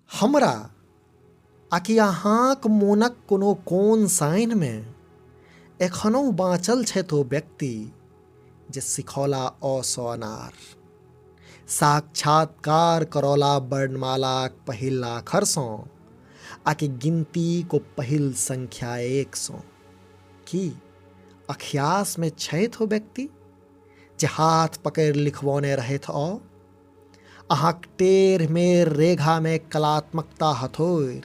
हमरा आकि अहाँक मोनक कोनो कोन साइनमे एखनहुँ बाँचल छथि ओ व्यक्ति जे सिखौला अ सँ अनार, साक्षात्कार करौला वर्णमालाक पहिल आखरसँ आकि गिनतीक ओ पहिल संख्या एकसँ। की अखियासमे छथि ओ व्यक्ति जे हाथ पकड़ि लिखबौने रहथि अ? अहाँक टेढ़ मेढ़ रेघामे कलात्मकता हथोरि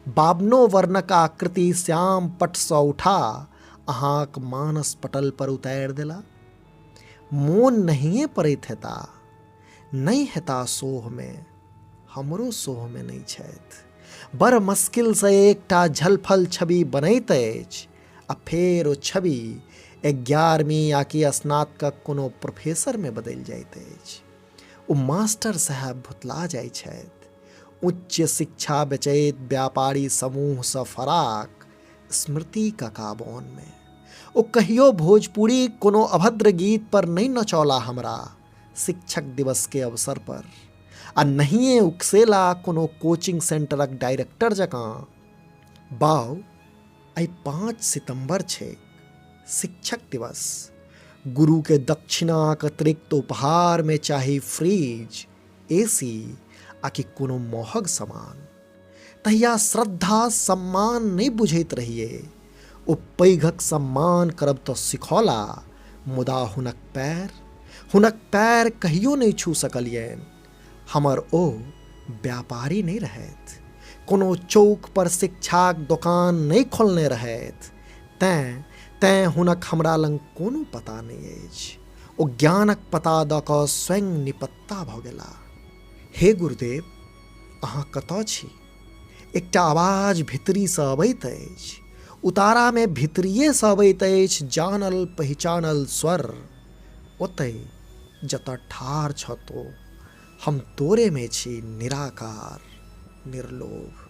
बाबनो वर्णक आकृति श्याम पटसँ उठा अहाँक मानस पटल पर उतारि देला। मोन नहिए पड़ैत हेता, नहि हेता सोहमे, हमरो सोहमे नहि छथि। बड़ मश्किलसँ एकटा झलफल छवि बनैत अछि आ फेर ओ छवि 11वीं आकि स्नातकक कोनो प्रोफेसरमे बदलि जाइत अछि। ओ मास्टर साहेब भुतला जाइ छथि। उच्च शिक्षा बेचैत व्यापारी समूहसँ फराक स्मृति ककाबोनमे। ओ कहियो भोजपुरी कोनो अभद्र गीत पर नहि नचौला हमरा शिक्षक दिवस के अवसर पर, आ नहिए उकसेला कोनो कोचिंग सेंटरक डायरेक्टर जकाँ। बाउ, आइ 5 सितम्बर छै, शिक्षक दिवस। गुरु के दक्षिणाक अतिरिक्त उपहार में चाही फ्रिज, एसी आ कि कोनो महग सामान। तहिया श्रद्धा सम्मान नहि बुझैत रहियै। ओ पैघक सम्मान करब तऽ सिखौला, मुदा हुनक पैर कहियो नहि छू सकलियनि। हमर ओ व्यापारी नहि रहथि, कोनो चौक पर शिक्षाक दोकान नहि खोलने रहथि, तैं हुनक हमरा लग कोनो पता नहि अछि। ओ ज्ञानक पता दऽ कऽ स्वयं निपत्ता भऽ गेला। हे गुरुदेव, अहाँ कतऽ छी? एकटा आवाज भीतरीसँ अबैत अछि। उतारामे भीतरीएसँ अबैत अछि जानल पहिचानल स्वर। ओतै जतऽ ठाढ़ छह तो, हम तोरेमे छी निराकार, निर्लोभ।